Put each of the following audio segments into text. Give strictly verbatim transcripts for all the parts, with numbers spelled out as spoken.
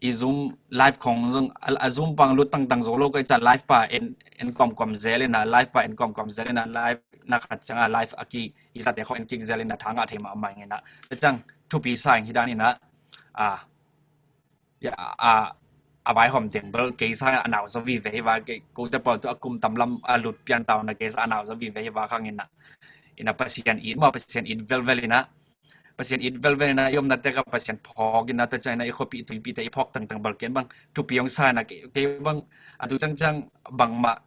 i Zoom live khong zong a, a Zoom pang lut tangtang zo lo ka i ca live pa en, en kawmkawm zel ina, live pa en kawmkawm zel ina, live na khat cianga live a ki i zate khong en kik zel ina tha ngah thei mahmah ina. Tua ciang thupi sa ing hi dan ina, a, ya, a, a vaihawm teng bel kei sa a nau zaw vive hi va, kei kote pawl tu a kum tam lam a lut pian tau na kei sa a nau zaw vive hi va khang ina. Ina Pasian it maw, Pasian it velvel ina. Pasian it velvel ina, i omna tek a Pasian phawk ina, tua ciang ina i khuapih tuipihte i phawk tangtang bel ken bang thupi hong sa ina, kei, kei bang a tu ciangciang bangmah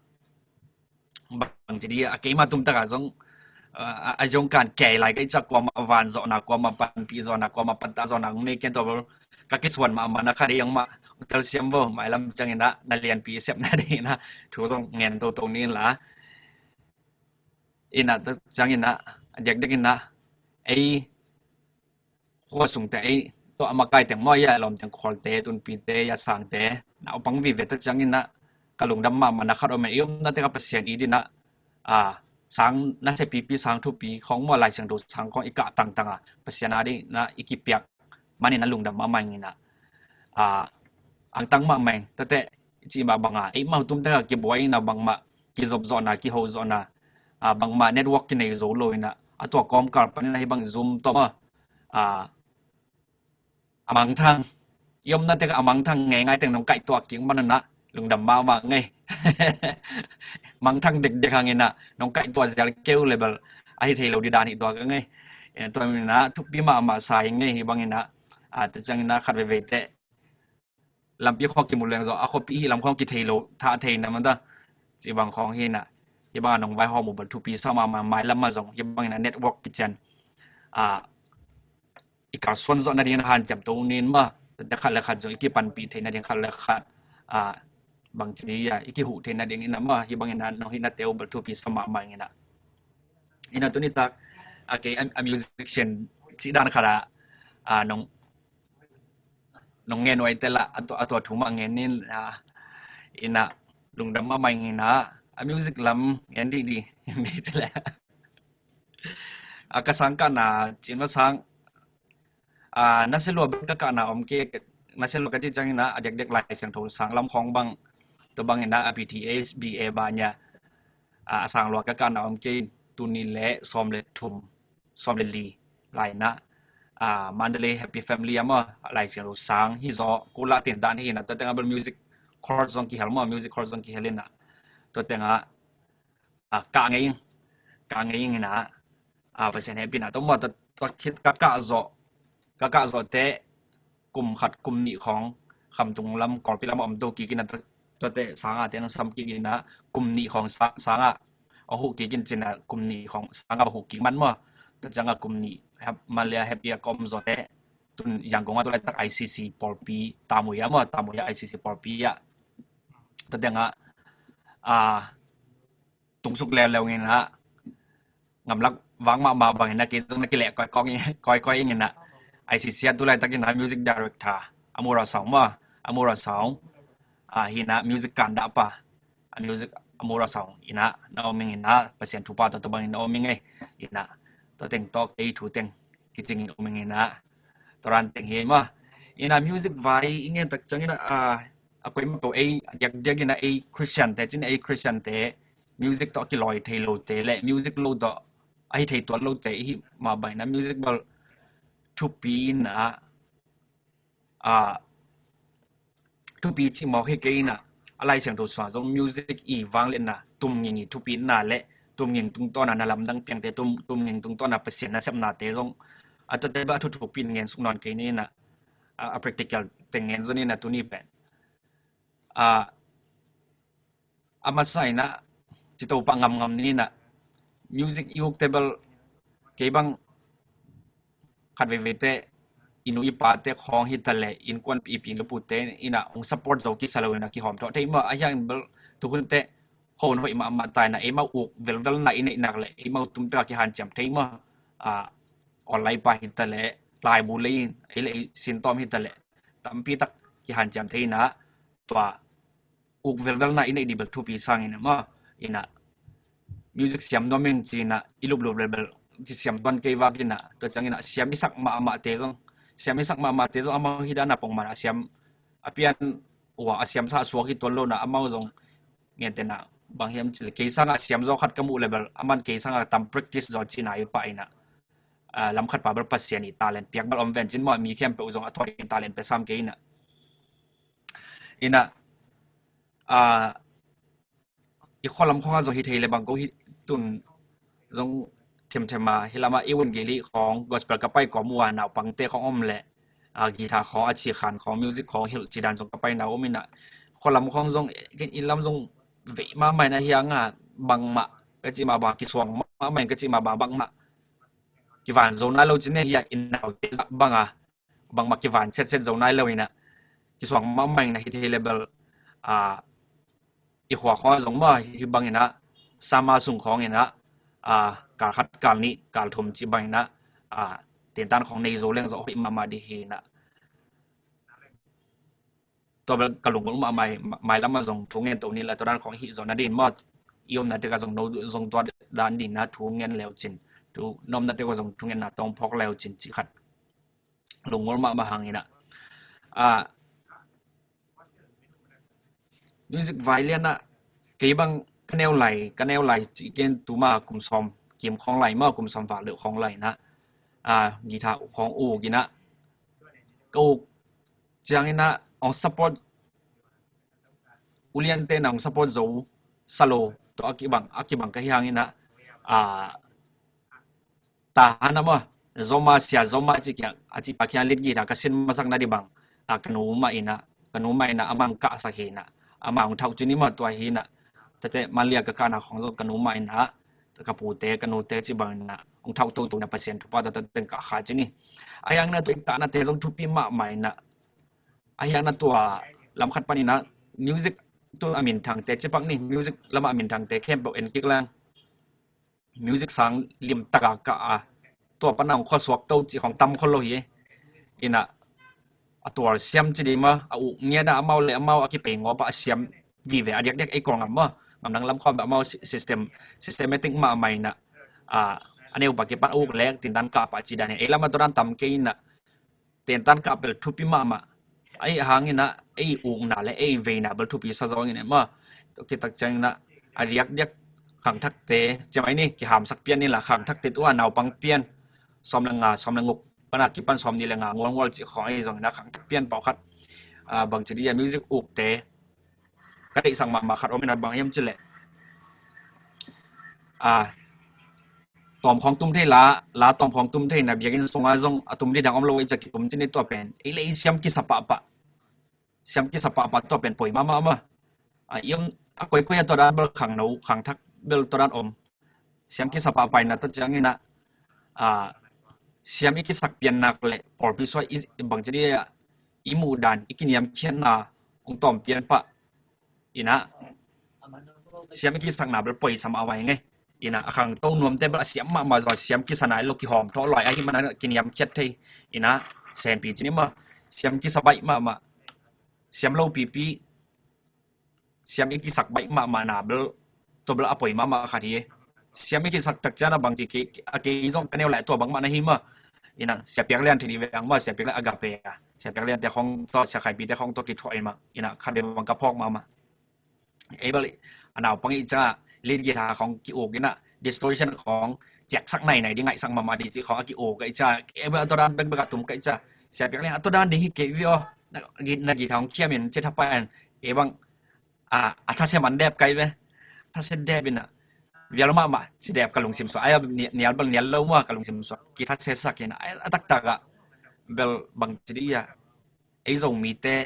bang ci di a keima tumtak a zong, a, a zong kan kei lai ka i ciang kuamah van zawhna, kuamah panpih zawhna, kuamah panta zawhna hong nei ken tua bel ka kisuan mahmah na kha dei hong mah hong telsiam vo, mailam ciang ina na lianpi i sepna dei ina thu zong ngen toto ni inla. Ina tua ciang ina a diakdiak ina ei khua sungte ei tua a makai teng maw, ya lawm teng khualte, tunpite, ya sangte na upang vive ta ciang ina ka lungdam mahmah na khat om e, i omna tek a Pasian it ina, a, sang na sepipi, sang thupi khong maw, Lai Siangtho sang khong i kah tangtang a Pasian a dei na i kipiak manin a lungdam mahmah ing ina, a, angtang mahmah ing. Tate cih mah banga ei mau tumtak a kibuai ina bangmah kizop zawhna, kiho zawhna, a, bangmah network kinei zo lo ina, a tua kawmkal pan ina hi bang Zoom tawh maw, a, a mangthang, i omna tek a mangthang ngeingai teng nong kaihtuah kik man ina lungdam mahmah ngei. Mangthang dekdek hang ina nong kaihtuah zel keu le bel ahi thei lo di dan hi tua ka ngei. Ina tua ina thupi mahmah sa hi ngei hi bang ina, a, tua ciang ina khat veivei te lampi khong kimu leng zaw a khuapi hi lam khong kithei lo, thah thei na man ta. Ci bang khong hi ina, hi bang a nong vaihawm uh bel thupi sa mahmah, mailam a zong hi bang ina network kician, a, i kalsuan zawh nading in hanciam to nin maw, tate khat le khat zong i kipanpih thei nading, khat le khat, a, bang ci di a i kihuh thei nading ina maw, hi bang ina nong hihna te uh bel thupi sa mahmah ing ina. Ina tuni tak a kei a, a musician cih dan khat a, a, nong, nong ngen uai te la a tua, a tua thu mah ngen nin, a, ina lungdam mahmah ing ina, a music lam ngen dih di mi ci le. A ka sang kahna cin ma sang, a, na se lua bel ka kahna om kei, na se lua ka cih ciang ina a diakdiak Lai Siangtho sang lam khong bang, tua bang ina a P T S B A ba nia, a, a sang lua ka kahna om kei, tuni le sawm le thum, sawm le li lai ina, a, Mandalay Happy Family a maw, Lai Siangtho sang hi zaw, kula tin dan hi ina, tua teng a bel music chord zong kihel maw, music chord zong kihel ina, tua teng a, a, kah ngei ing, kah ngei ing ina, a, Pasian hehpihna tawh maw, tua, tua khit ka kah zawh, ka kah zawh te kum khat kum nih khong Khamtung lam, Kawlpi lam a om to kik ina, tua, tua te sang a te nong sam kik ina kum nih khong sa-, sang a a huh kik in ci ina, kum nih khong sang a a huh kik man maw, tua ciang a kum nih hap, Mandalay Happy a ka om zawh te tun Yangon a tu laitak I C C pawlpi, Tamui a maw, Tamui a I C C pawlpi a, tua teng a, a, tungsuk leuleu ing ina, ngamlak vang mahmah bang ina kei zong na kileh kawikawi, kawikawi ing ina, I C C a tu laitak ina music director Amura Sawng maw, Amura Sawng, a, hi ina music kan dah pa, a music Amura Sawng ina na om ing ina, Pasian thupha tawh tua bang ina om ing ei ina, tua teng tawh kei thu teng kicing in om ing ina, tua ran teng hi maw. Ina music vai i ngen tak ciang ina, a, a koimah peuh ei diakdiak ina ei Christian te cin, ei Christian te music tawh a kilawi thei lote le music lo tawh a hi thei tuan lote i hih mah bang ina music bel thupi ina, a, thupi cih mawk hi kei ina, a Lai Siangtho sungah zong music i vangliatna, tumnging i thupina le tumnging tungtawna na lamdang piangte, tum, tumnging tungtawna Pasian nasepnate zong a tuate bel a thuthupi in ngen suk nawn kei ni ina, a, a practical teng ngen zaw ni ina tuni pen, a, a masa ina ci to pah ngamngam ni ina, music i ukte bel kei bang khat veivei te i nu i pate khong hi ta le, innkuan i pi i lupute ina hong support zo kisa lo ina kihawm thawh thei maw, a hiang in bel tu hun te khon hoih mahmah ta ina, eimau uk velvelna i neih nak le eimau tumtak a kihanciam thei maw, a, online pa hi ta le, laibu lei in ei le ei sintawm hi ta le tampi tak kihanciam thei ina, tua uk velvelna i neih dih bel thupi sangin maw, ina music siam nuam ing ci ina i luplup le bel kisiam tuan kei vak ina, tua ciang ina siam i sak mahmahte zong, siam i sak mahmahte zong amau hi dan a pongman a siam a pian ua a siamsa a suak hi tuan lo na, amau zong ngen tena bang hiam cih leh kei sangah siam zaw khat ka muh leh bel aman kei sangah tam practice zaw cihna i pah inah, lam khat pa bel Pasian i talent piak bel om ven cin maw, mi khempeuh zong a tuai in talent pia sam kei inah. Inah, a, i khualam khawng a zong hi thei le bang ko hi tun zong themthem a, hi lamah i evangeli khawng gospel ka pai kawm uh a naupangte khawng om le, a, guitar khawng a cikhan khawng, music khawng hilh cidan zong ka paina om inah, khualam khawng zong i lam zong veih mahmah inah hiang a, bangmah ka cih mah bang, kisuang mahmah in ka cih mah bang, bangmah kivan zo nai lo cin ne hi a, i naute zah bang a bangmah kivan setset zo nai lo inah, kisuang mahmah inah hi thei le bel, a, i khua khawng zong mah hi bang inah, sama sung khawng inah, a, kal khat kal nih kal thum cih bang inah, a, tentan khawng nei zo leng zawh hoih mahmah dih hi inah. Tua bel ka lungol mahmah, mailam ah zong thu ngen to ni la, tua dan khawng hih zo nadin maw, i omna tek ah zong no zong tua dan ding na thu ngen leu cin, thu na omna tek ah zong thu ngen na tawng phawk leu cin cih khat lungol mahmah hang inah. A, music vai lian ah kei bang ka neu lai, ka neu lai cih ken tuma kum sawm kim khawng lai maw, kum sawm val deuh khawng lai inah, a, guitar khawng uk inah, ka uk ciang inah ong support, uliante na ong support zo salo tawh a kibang, a kibang ka hi hang inah, a, ta hana maw, zoma sia zoma cih kia, a cih pa kia lead guitar ka sin masak na dih bang, a, ka nu mah inah, ka nu mah inah amah ong kahsak hi inah, amah ong thauh cin i maw, tua hi inah. Tate manlia ka kahna khawng zong ka nu mah inah, ka pute ka nute cih bang inah ong thauh toto inah Pasian thupha tate teng kah kha cin i. A hiang na tua i kahnate zong thupi mahmah inah, a hiang na tua lam khat pan inah music tu a minthangte cipak ni, music lamah a minthangte khempeuh en kik lang. Music sang limtak a kah a, tua pan a ong khuasuak to cih khawng tam khol lo hi. Inah a tual siam ci dih maw, a uk ngiat a amau le amau a kipei ngawp a siam vive a diakdiak ei Kawl ngam maw, ngam nang lam khawm amau system, systematic mahmah inah, a, a neupa kipan a uk lek tintan kah pah ci dan in ei lam a tua dan tam kei inah, tentan kah bel thupi mahmah. Ahi hang inah ei ukna le ei veina bel thupi sa zawng inah maw. Tua kitak ciang inah a diakdiak khangthakte, ciamai ni, kihamsak pian ni la, khangthakte tua naupang pian sawm le nga, sawm le nguk pan a kipan sawm nih le nga ngualngual cih khawng ahi zong inah khangthak pian pawh khat, a, bang ci dih a, music ukte ka deihsak mahmah khat om inah bang hiam cih leh, a, tawm khawng tum thei la, la tawm khawng tum thei na, biakinn sungah zong a tum dih dang om lo, i cak kitum cin i tua pen ei le ei siam kisa pahpah, siam kisa pahpah tua pen poi mahmah mah. A, i om a koikoi a tua dan bel khangno khangthak bel tua dan om. Siam kisa pahpah inah tua ciang inah, a, siam i kisak pian nak le pawlpi sua i bang ci dih a, i muh dan i kiniamkhiatna ong tawm pian pah inah, siam i kisakna bel poi sa mahmah ing ei. Inah a khangto nuamte bel a siam mahmah zaw, siam kisa nai lo, kihawm thawh lai ahi mana kiniamkhiat thei. Inah senpi cin i maw, siam kisa baih mahmah, siam lo pipi, siam i kisak baih mahmah na bel, tua bel a poi mahmah khat hi. Siam i kisak tak ciang a bang ci kei, a kei zong ka neu lai tua bangmah na hi maw. Inah Sia Piak Lian thei dih veng maw, Sia Piak Lian Agape a, Sia Piak Liante khawng tua, Sia Khaipite khawng tua kithuah in mah, inah khat ve bang ka phawk mahmah. Ei bel a naupang i ciang lead guitar khawng ki-uk inah distortion khawng ciaksak nainai dih, ngaihsak mahmah dih cih khawng a ki-uk ka i ciang, ei bel a tua dan bekbek a tum ka i ciang, Sia Piak Lian a tua dan ding hi kei ve aw, na, na guitar khawng khiam in ci thapai an, ei bang, a, a thase man dep kai ve. Thase dep inah vial mahmah ci dep ka lungsim suak. Ai a, nial bel nial lo maw ka lungsim suak. Kithase sak inah, ai, a taktak ah bel bang ci dih a, ei Zomite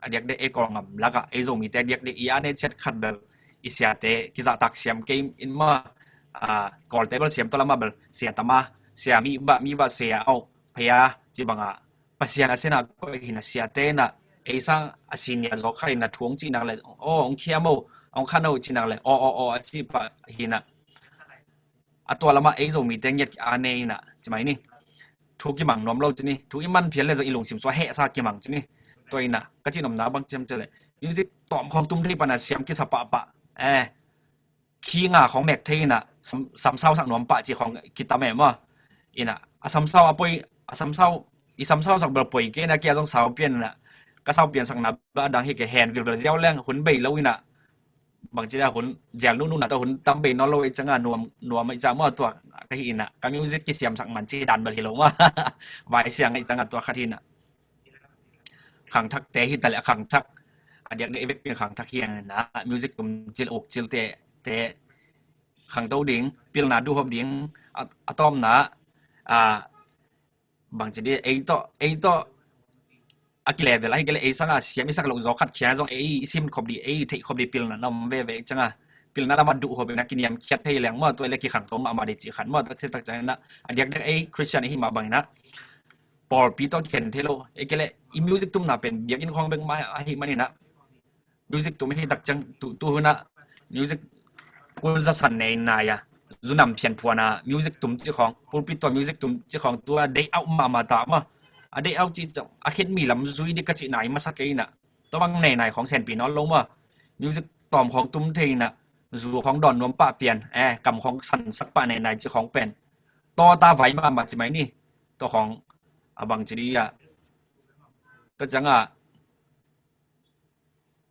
a diakdiak, ei Kawl ngam lakah ei Zomite a diakdiak i a ne ciat khat bel i siate kizahtak siam kei in maw. A, Kawlte bel siam tua lamah bel sia tama, sia mihbah, mihbah sia au, phaya ci bangah Pasian a sena koih hina siate inah ei sang a senior zaw khat inah thu ong cih nak le aw ong khiam o, ong khan o cih nak le aw aw aw a cih pah hinah. A tua lamah ei Zomite ngiat a ne inah, ci mai ni. Thu kimang nuam lo ci ni, thu i man phial le zong i lungsim sua hehsa kimang ci ni. Tua inah ka cih nopna bang ciam ci le, music tawm khawng tum thei pana siam kisa pahpah, eh, khi nga khawng mek thei inah, sam, samsau sak nuam pah ci khawng kitam e maw. Inah a samsau a poi, a samsau, i samsau sak bel poi kei inah, kia zong sau pian inah ka sau piansakna ba dang hi kei hen vilvel ziau leng hun bei lo inah, bangci dia hun zial nununa tawh hun tam bei nawn lo ei cianga nuam nuam ei cianga maw tua ka hi inah ka music kisiamsak man ci dan bel hi lo maw. Vai siang ei cianga tua khat hi inah khangthakte hi taleh a khangthak a diakdiak i vekpi khangthak hi inah music tum cil uk cil te te khangto ding, pilna duhhop ding, a, a tawpna a bangci di ei tawh ei tawh a kilevel ahi kei le ei sanga siam i sak loh zaw khat khia zong ei i sim khop di ei theih khop di pilna na om veve cianga pilna lamah duhhop inah kiniamkhiat thei leng maw tua le kikhangto mahmah di cih khat maw tua si tak ciang inah a diakdiak ei Christian ahi mah bang inah pawlpi tawh khen thei lo ei kei le i music tumna pen biakinn khawng bek mah ahi man inah music tum hi tak ciang tu tu hunah music kun za san nei nai a zu nam phian phuan a music tum ci khawng pulpit tawh music tum ci khawng tua day out mahmah ta maw a day out ci ciang a khen mi lam zui di ka cih nai masa kei inah tua bang nei nai khawng senpi nawn lo maw music tawm khawng tum thei inah zu khawng dawn nuam pah pian eh kam khawng sansak pah nei nai ci khawng pen tawta vai mahmah ci mai ni tua khawng a bangci di ah tua cianga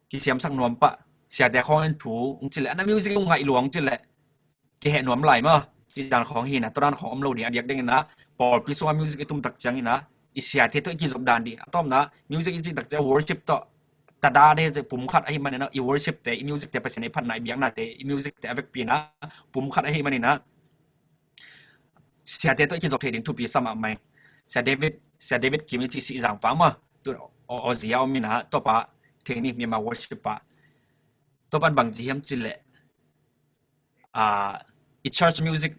kisiamsak nuam pah siate khawng in thu ung cileh ana music ung ngaih luang cileh kiheh nuam lai maw ci dan khawng hi inah tua dan khawng om lo ding a diakdiak inah pawlpi sunga music i tum tak ciang inah i siate tawh i kizop dan di a tawpna music i cih tak ciang worship tawh tada de pum khat ahi man inah i worship te i music te Pasian i phatna i biaknate i music te a vekpi inah pum khat ahi man inah siate tawh i kizop thei ding thupi sa mahmah ing. Sia David Sia David Kim i cih sih zangpa maw tu aw aw zia om inah tawpa thei ni Myanmar worship pa tawpan bangci hiam cileh a i church music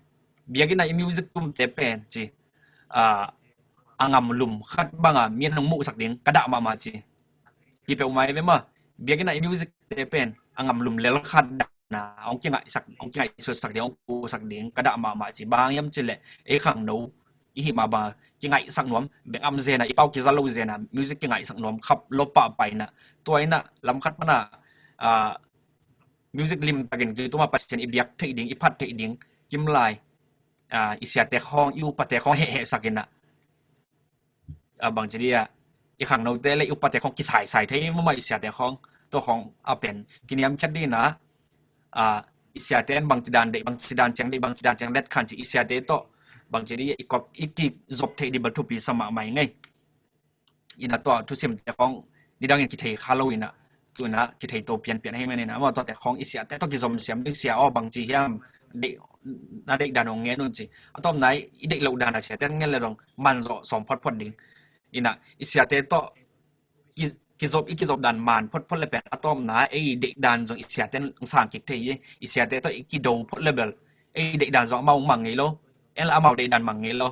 biakinn a i music tumte pen ci a a ngamlum khat banga mi an hong muhsak ding ka dah mahmah ci hi peuhmah i ve maw biakinn a i music te pen a ngamlum lel khat dah na hong kingaihsak hong kingaihsuatsak ding hong kuhsak ding ka dah mahmah ci bang hiam cileh ei khangno i hih mah banga kingaihsak nuam bek am zena i pau kiza lo zena music kingaihsak nuam khap lo pahpah inah tua inah lam khat pana music limtakin kituma Pasian i biak theih ding i phat theih ding kimlai i siate khawng i upate khawng hehhehsak inah a bangci di ah i khangnote le i upate khawng kisaisai thei mumah i siate khawng tua khawng a pen kiniamkhiat di inah a i siate an bangci dan deih bangci dan ciang deih bangci dan ciang let khan ci i siate tawh bangci di i kop i kizop theih di bel thupi sa mahmah ing ei. Inah tua thusimte khawng nidangin kithei kha lo inah tu inah kithei to pianpian ahi man inah amau tuate khawng i siate tawh kizom siam ding sia aw bangci hiam deih na deih dan hong ngen un ci a tawpna i deih loh dan a siate ngen le zong manzawh sawm photphot ding inah i siate tawh ki kizop i kizop dan man photphot le pen a tawpna ei deih dan zong i siate hong sang kik thei hi i siate tawh i kido phot le bel ei deih dan zong amau hong mang ngei lo en la amau deih dan mang ngei lo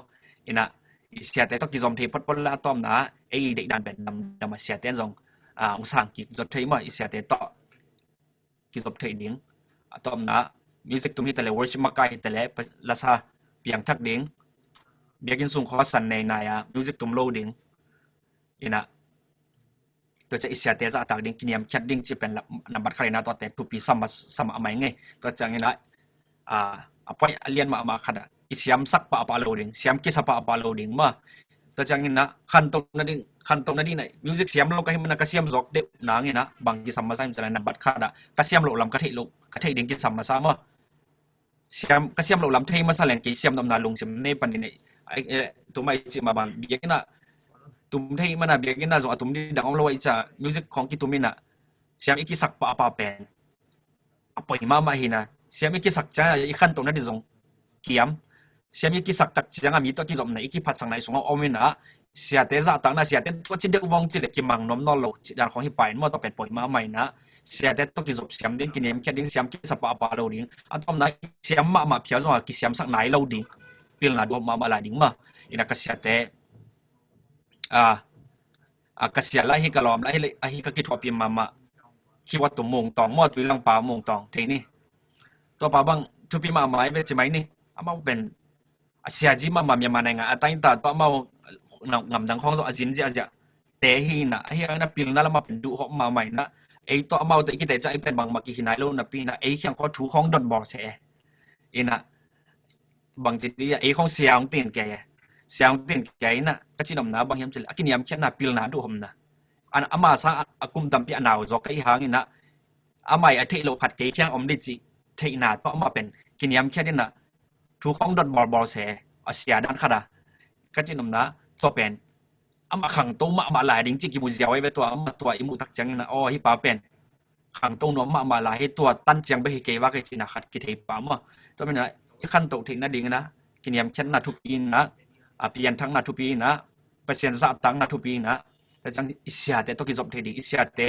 inah i siate tawh kizom thei photphot le a tawpna ei deih dan pen damdam a siate zong hong sang kik zot thei maw i siate tawh kizop thei ding a tawpna music tum hi taleh worship makai hi taleh lasa piangthak ding biakinn sung khaw san nei nai a music tum lo ding inah tua ciang i siate zahtak ding kiniamkhiat ding ci pen nambat khat inah tuate thupi sa mahmah ing ei tua ciang inah a point a lian mahmah khat ah i siamsak pahpah lo ding siam kisa pahpah lo ding maw tua ciang inah khantoh nading khantoh nading inah music siam lo ka hi mana ka siam zawk deuh nang inah bang kisam masa hiam cileh nambat khat ah ka siam loh lam ka theih loh ka theih ding kisam masa maw siam ka siam loh lam thei masa leng kei siam nopna lungsim nei pan inah tumah i cih mah bang biakinn ah tum thei mana biakinn ah zong a tum ding dang om lo ah i cih music khawng kitum inah siam i kisak pahpah pen a poi mahmah hi inah siam i kisak ciang i khantoh nading zong kiam siam i kisak tak ciang a mi tawh kizopna i kiphatsakna i sungah om inah siate zahtakna siate tua ci deuh vong cileh kimang nuam nawn lo ci dan khawng hi pa in maw tua pen poi mahmah inah siate tawh kizop siam ding kiniamkhiat ding siam kisa pahpah lo ding a tawpna siam mahmah phial zong a kisiamsak nai lo ding pilna duhhop mahmah lai ding maw inah ka siate a a ka sia lai hi ka lawm lai hi ahi ka kithuahpih mahmah khiwa tum mungtawng maw tui langpa mungtawng thei ni tua pa bang thupi mahmah i ve ci mai ni amau pen a siazi mahmah Myanmar naingan a tainta tua amau ngamdang khawng zawh a zin ziahziah te hi inah ahi a inah pilna lamah pen duhhop mahmah inah ei tawh amau tawh i kiteh ciang i pen bangmah kihi nai lo napi inah ei khiang khaw thu khawng dotbawl seh e inah bangci di ah ei khawng sia hong tin kei e sia hong tin kei inah ka cinopna bang hiam cileh a kiniamkhiatna pilna duhhopna An, ama sang a, a kum tampi a nau zawk ka i hang inah, amah i a theih loh khat kei kiang om dih cih theihna tawh amah pen kiniamkhiat inah, thu khawng dot bawlbawl se, a sia dan khat a ka cin omna, tua pen amah khangto mahmah lai ding cih kimu ziau ahi ve. Tua amah tua i muh tak ciang inah, aw, hih pa pen khangto nuam mahmah lai hi, tua tan ciang bek hi kei vak hi cihna khat kithei pah maw. Tua manin ah i khantoh theih nading inah kiniamkhiatna thupi inah, a pianthakna thupi inah, Pasian zahtakna thupi inah, tua ciang i siate tawh kizop thei ding, i siate,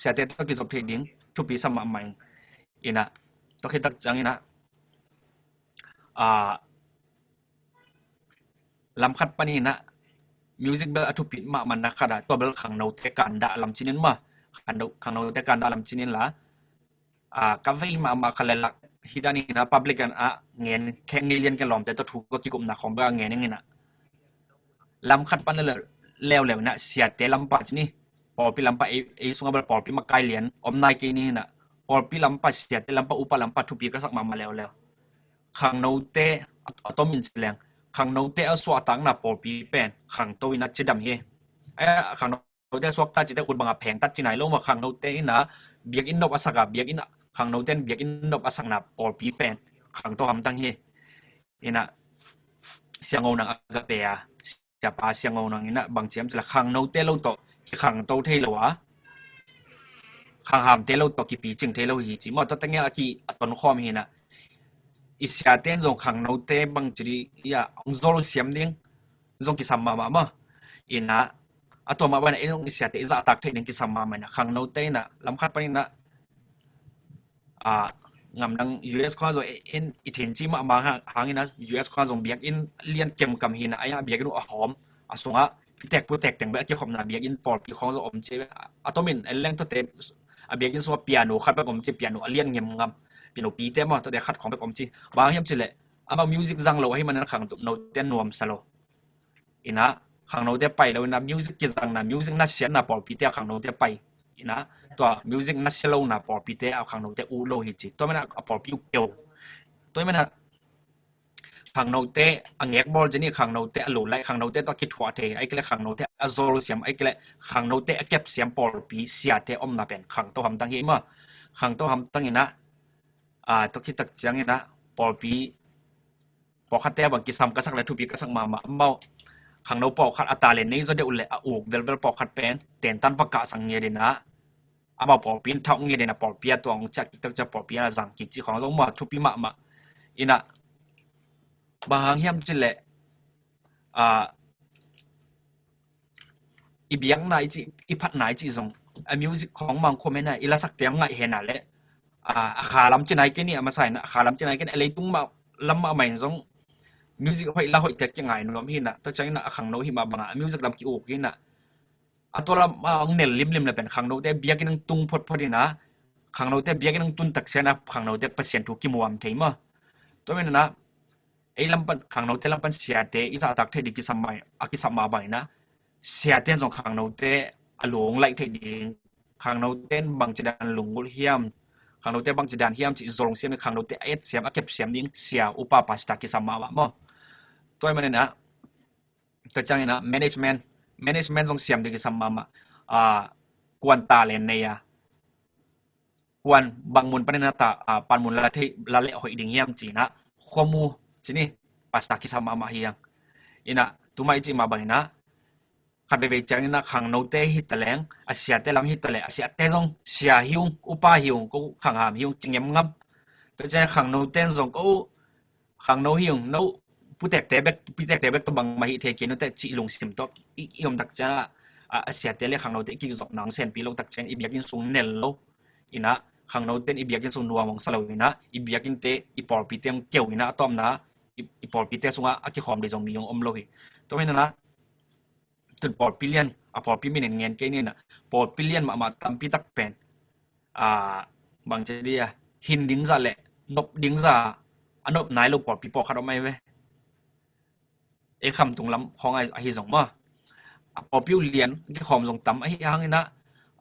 siate tawh kizop thei ding thupi sa mahmah ing. Inah, tua khit tak ciang inah, a, lam khat panin ah music bel a thupit mahmah na khat ah, tua bel khangnote kandah lam cinin mah, khangno, khangnote kandah lam cinin la, a, ka vei mahmah khat le lak hi dan inah, public an ah ngen kheng ngei lian ke lawmte tawh thu ka kikupna khawng bel a ngen ing inah, lam khat pan le leuleu inah siate lampa cini, pawlpi lampa, ei, ei sungah bel pawlpi makai lian om nai kei ni inah, pawlpi lampa, siate lampa, upa lampa thupi ka sak mahmah leuleu. Khangnote a, a tomin ci leng, khangnote a suahtakna pawlpi pen khangto inah cidam hi. Eh, khangnote a suakta cite ut banga phengtat ci nai lo maw. Khangnote inah biakinn nop a sak a, biakinn a, khangnote in biakinn nop a sakna pawlpi pen khangto hamtang hi. Inah, Sia Ngo Nang Agape a, siapa Sia Ngo Nang inah bang ci hiam ci leh, khangnote lo tawh kikhangto thei lo a, khanghamte lo tawh kipicing thei lo hi ci maw. Tua teng a ki a tonkhawm hi inah, i siate in zong khangnote bang ci dih, ia, hong zol siam ding zong kisam mahmah maw. Inah, a tua mah bang inah ei zong i siate i zahtak theih ding kisam mahmah inah, khangnote inah lam khat pan inah, a, ngamdang U S khua zong in i thin ci mahmah hang, hang inah U S khua zong biakinn lian kemkam hi inah, a, biakinn uh a hawm, a sungah pitek putek teng bek a kikhopna biakinn pawlpi khawng zong om ci. A tomin en leng tuate a biakinn sungah piano khat bek om ci, piano a lian ngemngam, piano pite maw, tuate khat khawng bek om ci. Bang hiam ci leh, amah music zang lo ahih manin khangnote nuamsa lo. Inah, khangnote pai lo inah, music kizangna, music nasiatna pawlpite a khangnote pai. Inah, tua music nasia lona pawlpite a khangnote uh lo hi ci. Tua manin a pawlpi uh keu. Tua manin a khangnote a ngekbawl ci ni, khangnote a lo laih, khangnote tawh a kithuah thei, ahih kei leh khangnote a zol siam, ahih kei leh khangnote a kep siam pawlpi siate omna pen khangto hamtang hi maw. Khangto hamtang inah, a, tua khit tak ciang inah pawlpi pawlkhatte a bang kisam ka sak le thupi ka sak mahmah. Amau khangno pawlkhat a talent nei zaw deuh leh a uk velvel pawlkhat pen tentan va kahsak ngiat inah, amau pawlpi in thauh ngiat inah, pawlpi a tuang ciah kik tak ciah pawlpi a zang kik cih khawng zong maw, thupi mahmah. Inah, bang hang hiam ci leh, a, i biakna i cih, i phatna i cih zong, a music khawng mang khawm hen a, i lasak tiang ngaih hen a leh, a, a kha lam ci nai kei ni, a masa in a kha lam ci nai kei ni, a leitung mah lam mahmah in zong music hoih la hoih tek kingai nuam hi inah, tua ciang inah a khangno hi mah bangah a music lam ki-uk hi inah, a tua lam ah hong nel limlim le pen khangnote biakinn hong tung photphot inah, khangnote biakinn hong tun tak ciang inah khangnote Pasian thu kimuam thei maw. Tua manin ah ei lam pan, khangnote lam pan siate i zahtak theih ding kisam mah, a kisam mah bang inah, siate in zong khangnote a lu hong laih theih ding, khangnote in bangci dan lunggulh hiam, khangnote bangci dan hiam cih zolong siam, khangnote a et siam, a kep siam ding sia, upa, pastor kisam mahmah maw. Tua ahih manin ah, tua ciang inah management, management zong siam ding kisam mahmah. Ah, kuan talent nei a, kuan bang mun panin a ta, ah, panmun la thei, la leh hoih ding hiam ci inah, khuamu ci ni, pastor kisam mahmah hi hang. Inah, tu mah i cih mah bang inah, khat veivei ciang inah khangnote hi taleng, a siate lam hi taleh, a siate zong sia hi ung, upa hi ung, ko khangham hi ung ci ngemngam. Tua ciang khangnote in zong ko khangno hi ung, no putekte bek, pitekte bek tawh bangmah hi thei kei nute cih lungsim tawh i, i om tak ciang a, a, a siate le khangnote i kizopna hong senpi lo tak ciang i biakinn sung nel lo. Inah, khangnote in i biakinn sung nuam hong sa lo inah, i biakinnte, i pawlpite hong keu inah, a tawpna, i, i pawlpite sungah a kikhawm ding zong mi hong om lo hi. Tua manin ah, tun pawlpi lian, a pawlpi min in ngen kei ni inah, pawlpi lian mahmah tampi tak pen, a, bangci dih a, hin ding zah le nop ding zah a nop nai lo pawlpi pawlkhat om ahi ve. Ei khamtung lam khawng ahi, ahi zong maw, a pawlpi uh lian kikhawm zong tam ahi hang inah,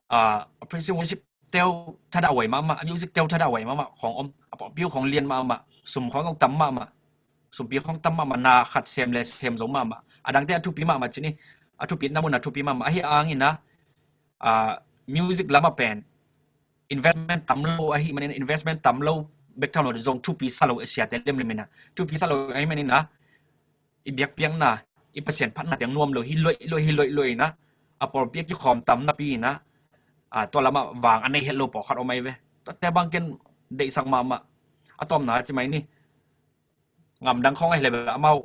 a, praise and worship teu thadah huai mahmah, a music teu thadah huai mahmah khawng om, a pawlpi uh khawng lian mahmah, sum khawng zong tam mahmah, sumpi khawng tam mahmah, na khat sem le sem zo mahmah, a dangte a thupi mahmah ci ni. A thupina mun a thupi mahmah ahi hangin ah, ah, music lamah pen investment tam lo ahi manin, investment tam lo bek tham lo zong thupi sa lo, a siate lemlem in ah thupi sa lo ahi manin ah, i biakpiakna, i Pasian phatna teng nuam lo hi, luai luai hi, luai luai in ah, a pawlpi a kikhawm tam napi in ah, ah, tua lamah vang a nei het lo pawlkhat om ahi ve. Tuate bang ken deihsak mahmah. A tawpna ci mai ni, ngamdang khawng ahi le bel amau,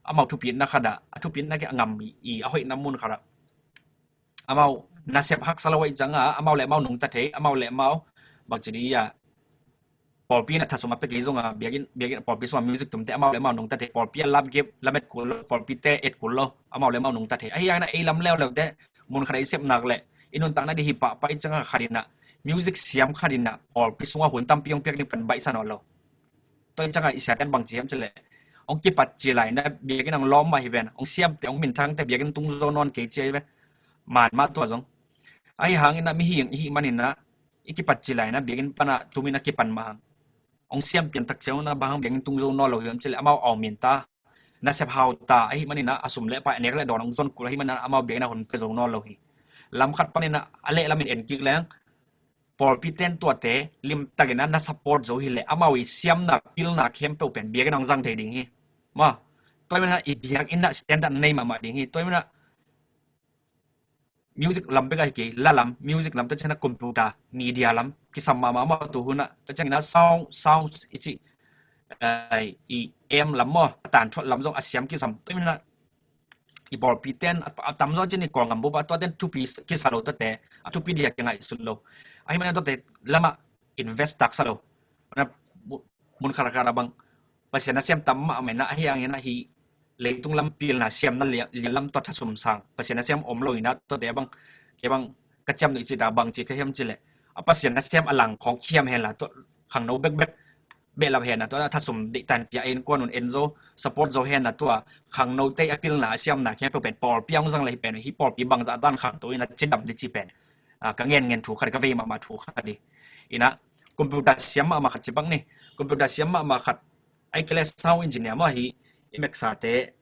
amau thupitna khat ah, a thupitna kei a ngam i, i a hoihna mun khat ah amau nasep haksa lo ahih ciangah, amau le amau nungta thei, amau le amau bangci dih ah, pawlpi in ah thasum a pia kei zongah, biakinn, biakinn pawlpi sungah music tumte amau le amau nungta thei, pawlpi a lamkip, lamet kul lo, pawlpite et kul lo, amau le amau nungta thei. Ahi hangin ah ei lam leuleute mun khat ah i sep nak leh i nuntakna dih hi pahpah ahih ciangah khat in ah music siam khat in ah pawlpi sungah hun tampi hong piak ding pen baihsa nawn lo. Tua ahih ciangah i siate'n bangci hiam cih leh, hong kipat ci lai in ah biakinn hong lawm mah hi ven, hong siamte, hong minthangte biakinn tung zo nawn kei ci ahi ve. Man mah tua zong. Ahi hangin ah mihing i hih manin ah i kipat ci lai in ah biakinn pan ah tumin a kipan mah hang, hong siam pian tak ciang un ah bang hang biakinn tung zo nawn lo hiam cih leh amau a om in ta, nasep hau ta ahi manin ah, a sum le pai a nek le dawn hong zon kul ahi manin ah amau biakinn ah hun pia zo nawn lo hi. Lam khat panin ah a leh lamin en kik leng, pawlpite'n tuate limtakin ah na support zo hi leh amau i siamna pilna khempeuh pen biakinn ah hong zang thei ding hi. Maw, tua ahih manin ah i biakinn ah standard nei mahmah ding hi. Tua ahih manin ah music lam bek ahi kei, la lam, music lam, tua ciangin ah computer, media lam kisam mahmah, amau tu hun ah, tua ciangin ah sound, sound i cih, eh, i amp lam maw, a tanthuah lam zong a siam kisam. Tua ahih manin ah i pawlpite'n a, a tamzaw ci ni, Kawlgam bup ah tuate'n thupi kisa lo, tuate a thupi dih a kingaihsut lo. Ahi manin ah tuate lamah invest taksa lo. Mun khat khat ah bang Pasian a siam tam mahmah in ah, ahi hangin ah hih leitung lam pilna siamna lian, lian lam tua thasum sang Pasian a siam om lo in ah, tuate bang, kei bang ka ciam nuih cih ta bangci ka hiam cih leh, a Pasian a siam a lang khawng khiam hen la, tua khangno bekbek behlap hen la, tua thasum deih tanpih a innkuan un en zo, support zo hen la, tua khangnote a pilna a siamna khempeuh pen pawlpi ah hong zang leh hi pen, hih pawlpi bangzah tan khangto in ah cidam dih cih pen, ah, ka ngen ngen thu khat, ka vei mahmah thu khat hi. In ah computer siam mahmah khat ci bang ni, computer siam mahmah khat, ahih kei leh sound engineer maw, hih i mixer-te,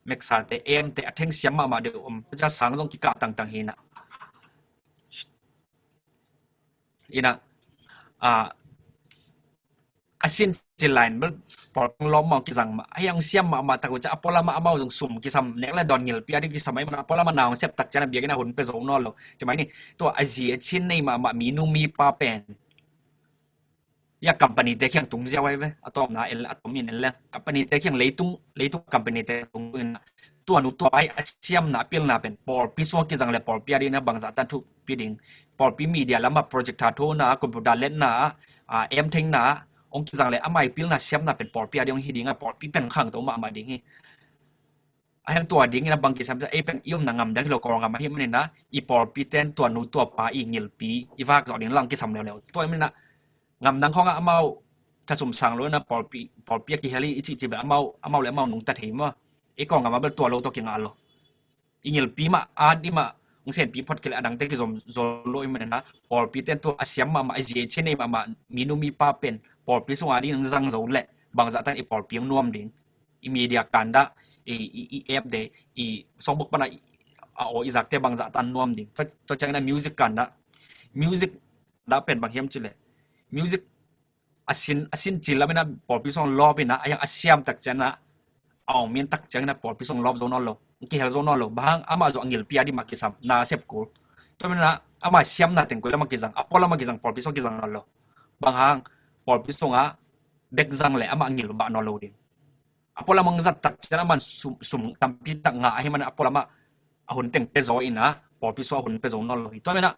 mixer-te, amp-te a theng siam mahmah deuh om, tua ciang sang zong kikah tangtang hi in ah. In ah, ah, a sin ci lai in bel pawlpi lawm mah kizang mah, ahi hang siam mahmah tak uh ciang a pualam ah amau zong sum kisam, nek le dawn ngilpi a dih kisam ahi manin ah, a pualam ah na hong sep tak ciang ah biakinn ah hun pia zo nawn lo. Ci mai ni, tua a zi a cin nei mahmah minu mipa pen, ya, company-te kiang tung ziau ahi ve. A tawpna en, a tawp in en leng, company-te kiang, leitung, leitung company-te tung in ah, tua nu tua pa i a siamna a pilna pen pawlpi sungah kizang leh pawlpi a ding in ah bangzah tan thupi ding. Pawlpi media lam ah projector thona, computer letna, ah, amp thengna hong kizang leh amah i pilna siamna pen pawlpi a ding hong hi ding ah, pawlpi pen khangto mahmah ding hi. Ahi hang tua ding in ah bang kisam, ei pen i omna ngamdang hi lo, Kawlgam ahi manin ah i pawlpite'n tua nu tua pa i ngilpi, i vak zawh ding lang kisam leuleu. Tua ahih manin ah ngamdang khawng ah amau thasum sang lo in ah pawlpi, pawlpi a kihel hi i cih cih bel amau, amau le amau nungta thei maw. Ei Kawlgam ah bel tua lo tawh kingah lo. I ngilpi mah, a dih mah hong senpi phot kei leh a dangte kizom zo lo ahih manin ah, pawlpite'n tua a siam mahmah, a zi a cin nei mahmah minu mipa pen pawlpi sungah a ding hong zang zo leh bangzah tan i pawlpi hong nuam ding. I media kan dah, i, i, i amp-te, i songbook pan a, a aw i zakte bangzah tan nuam ding. Tua, tua ciangin ah music kan dah, music dah pen bang hiam cih leh, music a sin, a sin cil lam in ah pawlpi sung lawp in ah, ahi hang a siam tak ciang ah, a ong min tak ciang in ah pawlpi sung lawp zo nawn lo, kihel zo nawn lo. Bang hang, amah zong a ngilpi a ding mah kisam, na sep kul. Tua ahih manin ah amah siamna teng kul lam ah kizang, a pualam ah kizang, pawlpi sung kizang nawn lo. Bang hang, pawlpi sungah bek zang leh amah ngil bah nawn lo ding. A pualam ah hong zat tak ciang ah aman sum, sum tampi tak ngah ahih manin a pualam ah a hun teng pia zaw in ah, pawlpi sung a hun pia zo nawn lo hi. Tua ahih manin ah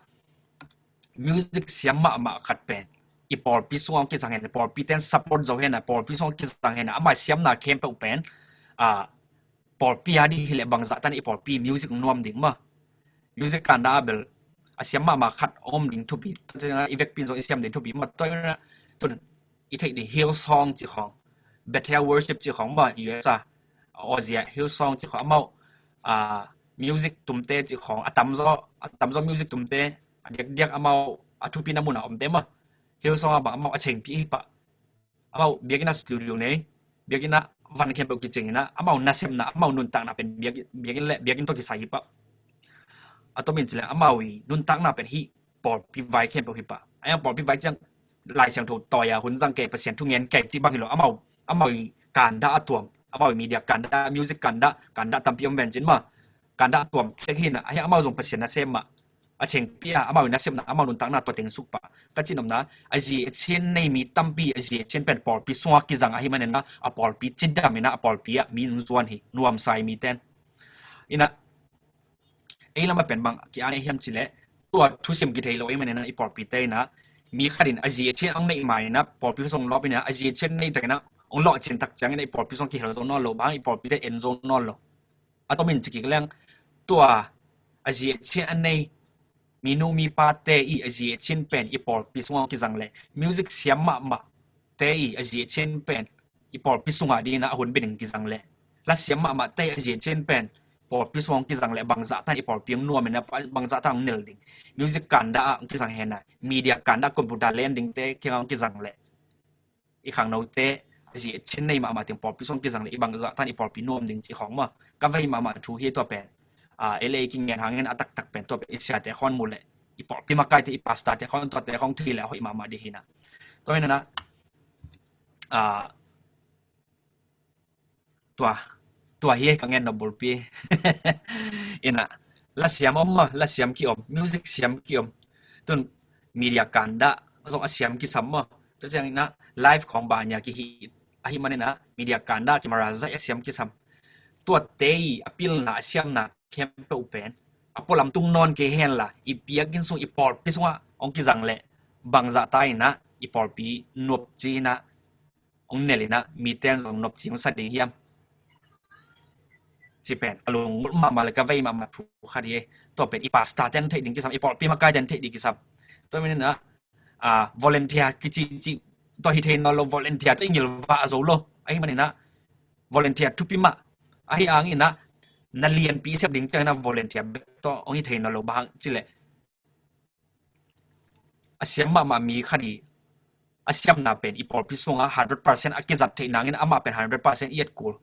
music siam mahmah khat pen i pawlpi sungah hong kizang hen, pawlpite'n support zo hen la, pawlpi sungah hong kizang hen la, amah siamna khempeuh pen, ah, pawlpi a ding hi leh bangzah tan i pawlpi music nuam ding maw. Music kan dah bel a siam mahmah khat om ding thupi, i vekpi in zong i siam ding thupi maw. Tua ahih manin ah tun i theih ding Hillsong cih khawng, Bethel Worship cih khawng maw, U S ah, Aussie ah Hillsong cih khawng, amau, ah, music tumte cih khawng, a tamzaw, a tamzaw music tumte, a diakdiak amau a thupina mun ah omte maw, Hillsong ah bang amau a chengpih hi pah. Amau biakinn ah studio nei, biakinn ah van khempeuh kicing in ah, amau nasepna, amau nuntakna pen biak, biakinn le biakinn tawh kisai hi pah. a tomin ci leng amau i nuntakna pen hih pawlpi vai khempeuh hi pah. A hiang pawlpi vai ciang Lai Siangtho tawi a hun zang kei, Pasian thu ngen kei cih bang hi lo, amau, amau i kandah a tuam, amau i media kandah, music kandah, kandah tampi om ven cin mah, kandah a tuam tek hi na, a hiang amau zong Pasian nasem mah a chengpi a, amau i nasepna, amau nuntakna tua teng suk pah. Ka cih nopna, a zi a chin nei mi tampi, a zi a chin pen pawlpi sungah kizang ahih manin a, a pawlpi cidam in a, a pawlpi ah mi nungzuan hi, nuamsa i miten. In a, ei lamah pen bang ki-an ei hiam ci leh, tua thusim kithei lo ahih manin a, i pawlpite in a, mi khat in a zi a chin ang neih ma in a, pawlpi sung lawp in a, a zi a chin nei tak in a, ang lawh cin tak ciangin a, i pawlpi sung kihel zo nawn lo, bang i pawlpite en zo nawn lo. A tomin ci kik leng, tua a zi a chin a nei minu mipate i a zi a chin pen i pawlpi sungah kizang leh, music siam mahmahte i a zi a chin pen i pawlpi sungah ding in a, a hun bia ding kizang leh, la siam mahmahte i a zi a chin pen pawlpi sungah kizang leh, bangzah tan i pawlpi ang nuam in a, bangzah tan ang nel ding. Music kandah ah ang kizang hen a, media kandah, computer len dingte kiangah ang kizang leh, i khangnote a zi a chin nei mahmah teng pawlpi sung kizang leh, i bangzah tan i pawlpi nuam ding ci khawng maw. Ka vei mahmah thu hi tua pen. A, ei le ei kingen hangin a taktak pen tua pen i siate khawng mu leh, i pawlpi makaite, i pastorte khawng, tuate khawng thei leh a hoih mahmah ding hi na. Tua hi na, a, tua, tua hi ka ngen nop bulpi. In a, la siam om maw, la siam ki-om, music siam ki-om. Tun media kandah zong a siam kisam maw. Tua ciangin a, live khawng bang nia kihi ahih manin a, media kandah, camera zaih a siam kisam. Tuate i a pilna, a siamna khempeuh pen a pualam tung nawn kei hen la, i biakinn sung, i pawlpi sungah hong kizang leh, bangzah ta in a, i pawlpi nuam ci in a, hong nel in a, miten zong nopci hong sa ding hiam? Ci pen ka lunggulh mahmah le ka vei mahmah thu khat hi. Tua pen i pastor ten theih ding kisam, i pawlpi makai ten theih ding kisam. Tua manin a, a, volunteer kici ci, tua hi thei nawn lo, volunteer tua i ngilvah zo lo. Ahih manin a, volunteer thupi mah. Ahih hangin a, na lianpi i sep ding ciangin a volunteer bek tawh hong hi thei nawn lo, bang hang ci leh, a siam mahmah mi khat i a siamna pen i pawlpi sungah hundred percent a kizat theih nangin amah pen hundred percent i et kul.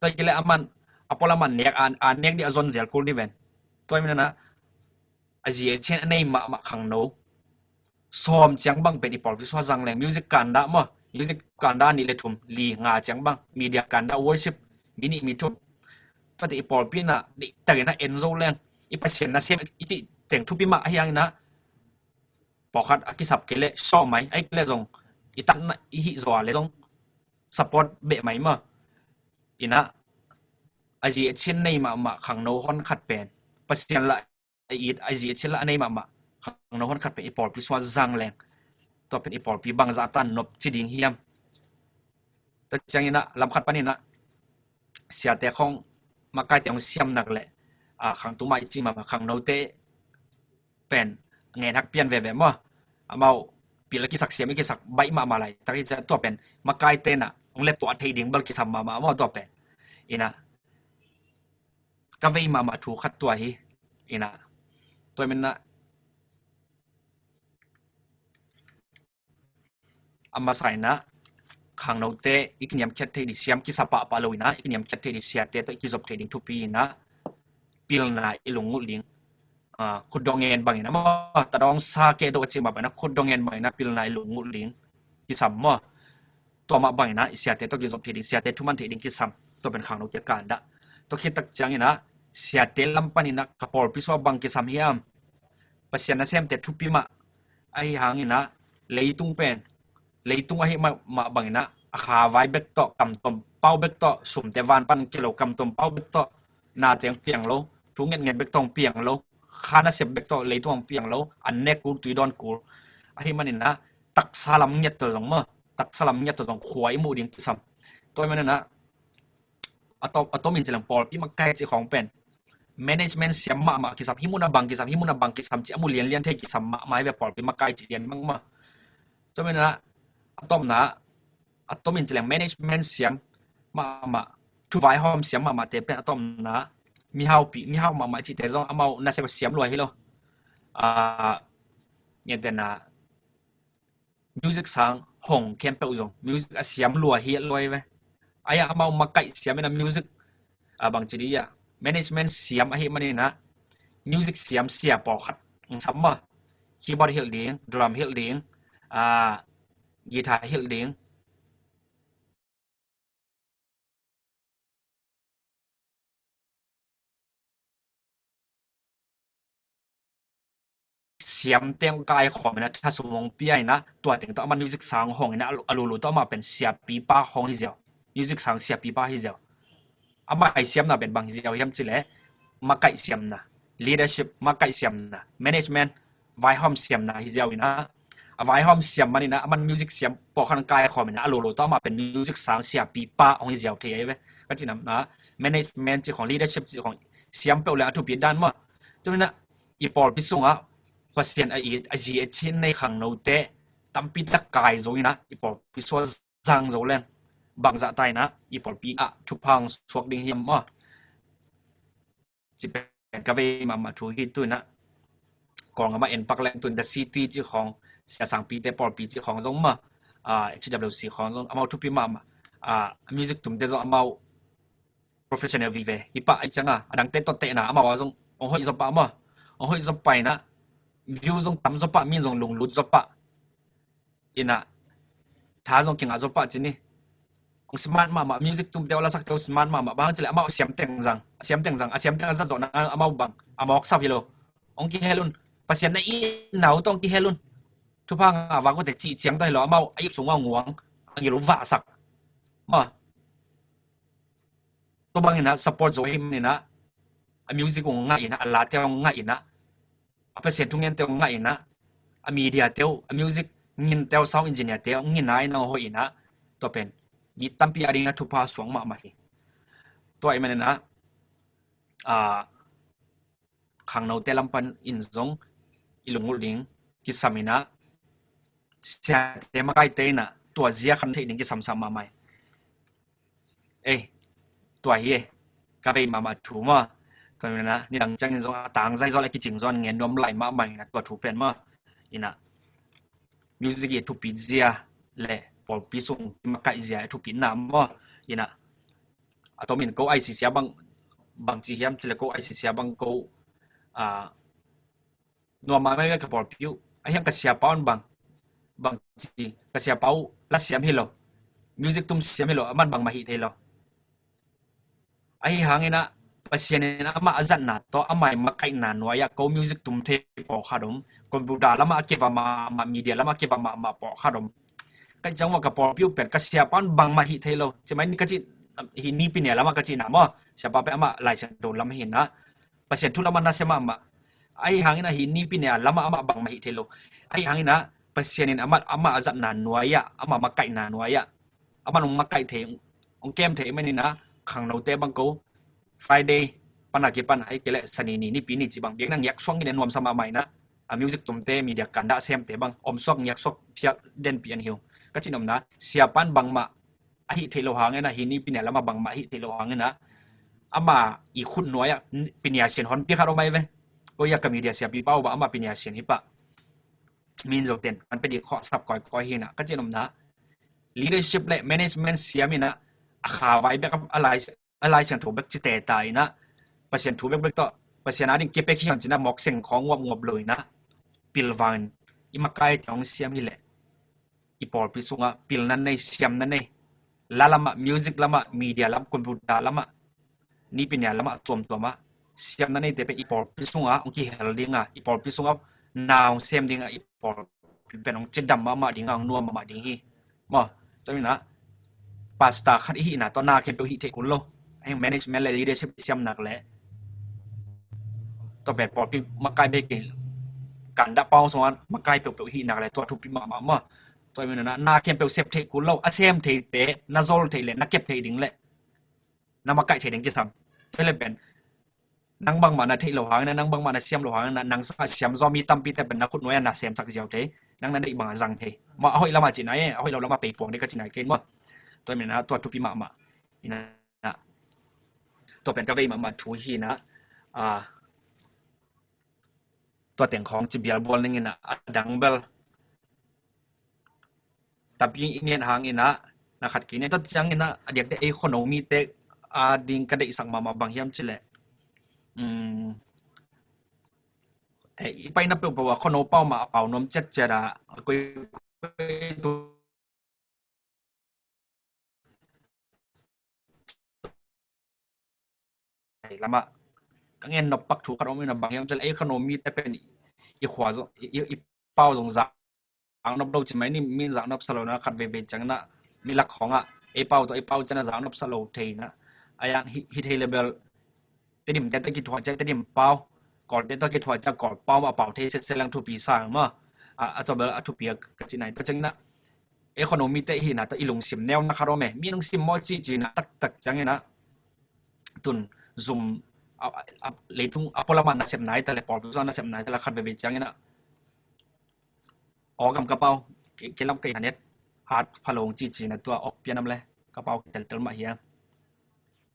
Tua hi kei leh aman, a pualam a nek, a, a nek ding a zon zel kul ding ven. Tua hi manin a, a zi a chin a nei mahmah khangno sawm ciang bang pen i pawlpi sungah zang leng, music kandah maw, music kandah nih le thum, li, nga ciang bang, media kandah, worship, mi nih mi thum. Tuate i pawlpi in a, nih takin a en zo leng, i Pasian nasem i cih teng thupi mah ahih hangin a, pawlkhat a kisap kei leh sawh mai, ahih kei leh zong i tatna i hih zaw a leh zong support beh mai maw. In a, a zi a chin nei mahmah khangno hon khat pen, Pasian lah a it, a zi a chin lah a nei mahmah khangno hon khat pen i pawlpi sungah zang leng, tua pen i pawlpi bangzah tan nopci ding hiam? Tua ciangin a, lam khat panin a, siate khawng, makaite hong siam nak leh, a, khangtu mah i cih mahmah, khangnote pen ngen hak pian veve maw. Amau pil a kisak, siam a kisak baih mahmah laitak hi, tua pen makaite in a hong leh tuah theih ding bel kisam mahmah maw, tua pen. In a, ka vei mahmah thu khat tua hi. In a, tua hi manin a, a masa in a, khangnote i kiniamkhiat theih ding, siam kisa pahpah lo in a, i kiniamkhiat theih ding, siate tawh i kizop theih ding thupi in a, pilna i lunggulh ding. A, khutdawh ngen bangin a maw, ta dawng sa kei do a ci mah bangin a, khutdawh ngen bangin a, pilna i lunggulh ding kisam maw. Tua mah bangin a, i siate tawh kizop theih ding, siate thuman theih ding kisam. Tua pen khangnote kandah. Tua khit tak ciangin a, siate lam panin a, ka pawlpi sungah bang kisam hiam? Pasian nasemte thupi mah. Ahih hangin a, leitung pen, leitung ahih mah, mah bangin a, a kha vai bek tawh, kam tuam pau bek tawh, sumte van pan kei lo, kam tuam pau bek tawh, nate hong piang lo, thu ngetnget bek tawh hong piang lo, kha nasep bek tawh leitung hong piang lo, an nek kul, tui dawn kul. Ahih manin a, taksa lam ngiat tawh zong maw, taksa lam ngiat tawh zong khua i muh ding kisam. Tua hi manin a, a tom, a tomin ci leng pawlpi makai cih khawng pen management siam mahmah kisam, hih mun ah bang kisam, hih mun ah bang kisam cih a mu lianlian thei kisam mahmah hi ve, pawlpi makai cih lian mahmah. Tua hi manin a, a tomna, a tomin ci leng management siam mahmah, thuvaihawm siam mahmahte pen a tomna, mihaupi, mihau mahmah cihte zong amau nasep a siam lua hi lo. A, ngetena, music sang hong khempeuh zong music a siam lua hi a lua hi ve. Ahi a amau makaih siam in a music, a, bangci dih a, management siam ahih manin a, music siam sia pawlkhat ong sam maw. Keyboard hilh ding, drum hilh ding, ah, guitar hilh ding. Siam teng kai khawm ina, thasum ong pia ina, tua teng tawh aman music sang hong ina, a lulu tawh amah pen siapipa hong hi ziau. Music sang siapipa hi ziau. Amah i siamna pen bang hi ziau hiam cileh, makaih siamna, leadership, makaih siamna, management, vaihawm siamna hi ziau ina. A vaihawm siam man ina, aman music siam pawlkhat kai khawm ina, a lulu tawh amah pen music sang siapipa hong hi ziau thei ahi ve. Ka cinam na, management ci khong, leadership ci khong, siam peuh le a thupi dan maw. Tua ina, i pawlpi sungah Pasian a it, a zi a cin nei khangnote tampi tak kai zo ina, i pawlpi sua zang zo leng, bangzah ta ina i pawlpi ah thupha ong suak ding hiam maw? Ci pen ka vei mahmah thu hi. Tu ina Kawlgam ah en pak leng tu in The City ci khong, Sia Sangpite pawlpi ci khong zong maw, ah, H W C khong zong amau thupi mahmah. Ah, music tumte zong amau professional vive hi pah. Ahi cianga a dangte tawh tehna amau a zong ong hoih zaw pah maw. Ong hoih zaw pah ina, view zong tam zaw pah, min zong lunglut zaw pah. Ina, tha zong kingah zaw pah ci ni. Ong smart mahmah, music tumte, ong lasakte ong smart mahmah. Bang cileh amau siam teng zang, siam teng zang, a siam teng a zat zawh nang amau bang a mawk sap hi lo. Ong kihel un. Pasian na itna uh tawh ong kihel un. Thupha ngah vak uh teh cih ciang tawh hi lo, amau a ip sungah nguang, a ngil uh vahsak maw. Tua bang ina support zo hi man ina, a music ong ngah ina, a late ong ngah ina, a Pasian thungente ong ngah ina, a media te uh, a music nginte uh, sound engineer te ong ngina ina ong hoih ina, tua pen mi tampi a ding a thupha suak mahmah hi. Tua ahi man ina, ah, khangnote lam pan in zong i lungulh ding kisam ina, siate makaite ina tua zia khan theih ding kisamsam mahmah hi. Ei, tua hi e, ka vei mahmah thu maw. Tua ina, nidang ciangin zong a tangzai zaw le kicing zaw ngen nuam lai mahmah ina tua thu pen maw. Ina, music i thupi zia le pawlpi sung makaih zia i thupi na maw. Ina, a tomin ko I C C a bang, bang ci hiam cileh ko I C C a bang ko, ah, nuam mahmah ka pawlpi uh. Ahi hang ka siapa un bang, bang ci, ka siapa uh la siam hi lo, music tum siam hi lo, aman bangmah hih thei lo. Ahi hang ina, Pasian in amah a zatna tawh amah i makaihna nuai-ah ko music tum thei pawlkhat om, computer lamah a kiva mahmah, media lamah a kiva mahmah pawlkhat om. Ka ciang ua ka pawlpi uh pen ka siapa un bangmah hih thei lo. Ci mai ni ka ci, hih nipi nia lamah ka cihna maw, siapa pen amah Lai Siangtho lam hi ina, Pasian thu lamah nasia mahmah. Ahi hang ina hih nipi nia lamah amah bangmah hih thei lo. Ahi hang ina Pasian in amah, amah a zatna nuai-ah, amah makaihna nuai-ah, amah ong makaih thei, ong kem thei man ina, khangnote bang ko Friday pan a kipan ahih kei leh Sani ni, nipi ni ci bang biakna ngiaksuak ngin e, nuamsa mahmah ina, a music tumte, media kandah semte bang omsuak ngiaksuak phial denpi an hi ung. Ka cih nopna, siapa in bangmah a hih theih loh hang ina, hih nipi nia lamah bangmah a hih theih loh hang ina, ama i khut nuai-ah pinia sian honpi khat om ahi ve. Ko ia ka media siapipa uh bang ama pinia sian hi pah. Min zo ten an pe dik khawh sap kawikawi hi ina, ka cih nopna, leadership le management siam ina, a kha vai bek a lai, a Lai Siangtho bek cite ta ina, Pasian thu bekbek tawh, Pasian a ding kipek hi hon ci ina mawk seng khawng nguapnguap lo ina, pilvang in i makaite hong siam hi leh, i pawlpi sungah pilna nei, siamna nei, la lamah, music lamah, media lam, computer lamah, nipi nia lamah, tuamtuamah siamna neite pen i pawlpi sungah hong kihel dinga, i pawlpi sungah na hong sem dinga, i pawlpi pen hong cidam mahmah dinga, hong nuam mahmah ding hi. Maw, tua ina, pastor khat i hihna tawh na khempeuh hih theih kul lo. Ahi management le leadership siam nak le, tua pen pawlpi makai bek in, kandah pau sungah makai peuhpeuh hih nak le tua thupi mahmah maw. Tua ina, na khempeuh sep theih kul lo, a sem theite na zol theih le, na kep theih ding le, na makaih theih ding kisam. Tua le pen nang bangmah na theih loh hang ina, nang bangmah na siam loh hang ina, nang sangah siam zaw mi tampite pen na khut nuai-ah na semsak ziau thei, nang na deih bangah zang thei. Maw, a hoih lamah cihna e, a hoih lo lamah peipuang ding ka cihna kei maw. Tua ina, tua thupi mahmah ina, tua pen ka vei mahmah thu hi ina, a, tua teng khawng ci bialbual ning ina, a dang bel tapi i ngen hang ina, na khat kei ne, tua ciang ina, a diakdiak ei khono mite a ding ka deihsak mahmah bang hiam cileh, um, eh, i paina peuhpeuh ah khuano pau mah a pau nuam ciatciat ah, a koi, koi tu lamah ka ngen nop pak thu khat om in a, bang hiam cih leh ei khuano mite pen i khua zong, i, i, i pau zong zak nop lo ci mai ni, mi zak nop sa lo na, khat veivei ciang na mi lak khawng ah ei pau tawh ei pau ciang a zak nop sa lo thei na. A yang hi, hi thei le bel Tedim te tawh kithuah ciang Tedim pau, Kawlte tawh kithuah ciang Kawl pau mah a pau thei sese leng thupi sa maw. A, a tua bel a thupi a ka ci nai. Tua ciang na ei khuano mite i hihna tawh i lungsim neuna khat om e. Mi lungsim mawh cici na taktak ciang in a tun zum a, a, a, leitung a pualam ah nasep nai ta le, pawlpi zong nasep nai ta le, khat veivei ciang in a aw gam ka pau, ke, ke lam kei hanet hat phalong cici na tua awk pian am le ka pau teltel mah hiam?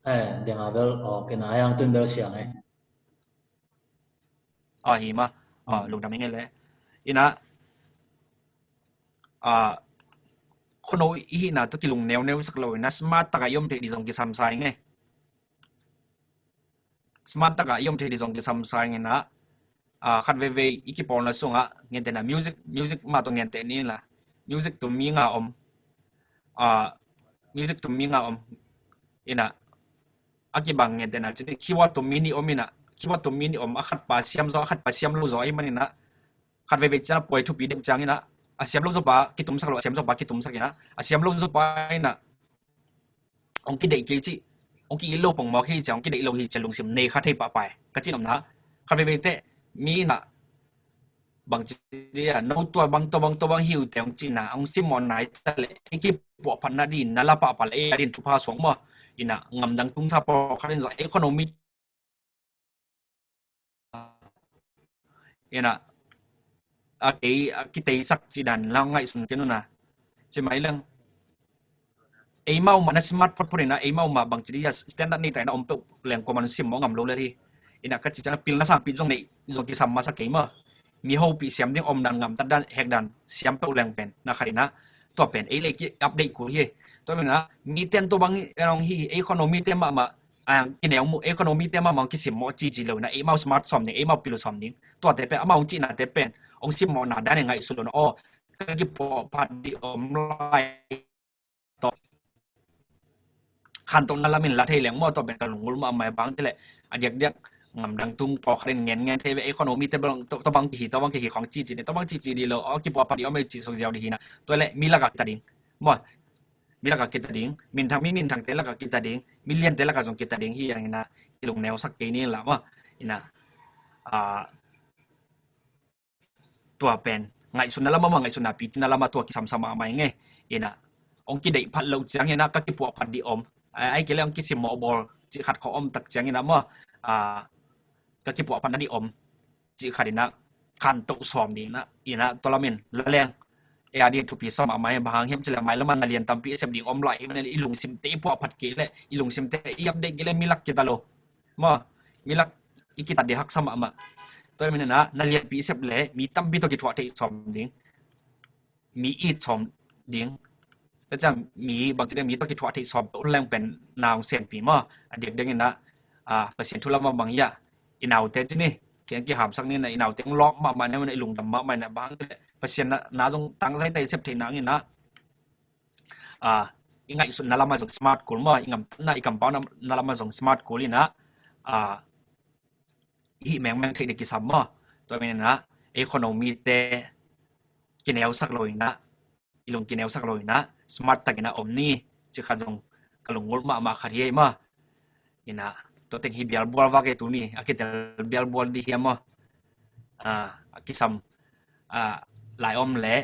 Eh, ding a bel aw ke na yang tun bel siang eh. Aw hi ma, aw lungdam ing e le. Ina, a, khuano i hihna tawh kilung neuneu sak lo ina, smart taka i om thei di zong kisam sa ing e. Smart taka i om thei di zong kisam sa ing ina, a, khat veivei i kipawlna sungah ngentehna music, music mah tawh ngenteh ni la. Music tum mi nga om. A, music tum mi nga om. Ina, a kibang ngentehna cin keyboard tum mi nih om ina, keyboard tum mi nih om, a khat pa siam zaw, a khat pa siam lo zaw ahih man ina, khat veivei ciang a puai thupi deuh ciang ina, a siam lo zaw pa kitumsak lo, a siam zaw pa kitumsak ina, a siam lo zaw pa ina, hong kideih kei cih, hong ki-it lo pongmawk hi ciang, hong kideih lo hi ciang lungsim nei kha thei pahpah e. Ka cih nopna, khat veivei teh mi ina, bangci dia, no tua bang, tua bang, tua bang hi uh teh hong cihna, hong simmawh nai ta leh, ei kipuahphat nading na la pahpah leh, ei ading thupha suak maw. Ina, ngamdang tungsa pawlkhat in zong, ei economy ina, a kei, a kiteisak cih dan la ngaihsun kei nuna. Ci mai leng. Eimau mah na smart photphot ina, eimau mah bangci dia standard nei ta ina om peuh leng kuaman simmawh ngam lo lel hi. Ina ka cih ciang pilna sangpi zong nei, zong kisam masa kei maw. Mi hopih siam ding, omdan, ngamtat dan, hek dan siam peuh leng pen na khat ina, tua pen ei le ki update kul hi. Tua pen ina, mi ten tua bang ina hong hi, ei economy te mahmah, a, kineu mu, ei economy te mahmah hong kisimmawh cici lo ina, eimau smart sawm ding, eimau pil sawm ding. Tuate pen amau hong cihnate pen hong simmawhna dan e, ngaihsun lo na. Aw, ka kipuahphat dih om lai tawh khantohna lamin la thei leng maw, tua pen ka lunggulh mahmah e. Bang cih leh a diakdiak ngamdang tung pawlkhat in ngen ngen thei ve, economy te bang, tua, tua bang kihi, tua bang kihi khawng cici ni, tua bang cici dih lo, aw kipuahphat dih om e cih suk ziau dih hi na. Tua leh mi lakah kita ding maw, mi lakah kita ding, minthang, mi minthangte lakah kita ding, mi liante lakah zong kita ding hi. Ang ina, i lungneusak kei ni la maw. Ina, a, tua pen ngaihsutna lamah mah, ngaihsutna picina lamah tua kisamsa mahmah ing e. Ina, hong kideih phat loh ciang ina, ka kipuahphat dih om, ai, ai kei le hong kisimmawh bawl cih khat khawng om tak ciang ina maw, a, ka kipuahphat nadih om cih khat ina, khantoh sawm dih ina, ina tua lamin la leng ei ading thupi sa mahmah e. Bang hang hiam cih leh mailam ah na lian tampi i sep ding om lai hi man, i lungsimte i puahphat kei leh, i lungsimte i update kei leh mi lak kita lo maw, mi lak i kitat ding haksa mahmah. Tua hi man ina, na lianpi i sep leh mi tampi tawh kithuah theih sawm ding, mi it sawm ding. Tua ciang mi bangci dia, mi tawh kithuah theih sawm peuh leng pen na hong senpi maw. A diakdiak ina, a, Pasian thu lamah bang hiam, i naute ci ni, ki, kihamsak ni ina, i naute hong lawp mahmah ina, i lungdam mahmah ina. Bang hang cih leh Pasian na, na zong tangzai ta i sep theih nang ina, a, i ngaihsutna lamah zong smart kul maw, i ngamtatna, i kampauna lamah zong smart kul ina, a, hih mengmeng theih ding kisam maw. Tua man ina, ei economy te kineusak lo ina, i lung kineusak lo ina, smart tak ina om ni cih khat zong ka lunggulh mahmah khat hi ei maw. Ina, tua teng hi bialbual vak e tuni, a kitel bialbual dih hiam maw. A, a kisam, a, lai om leh,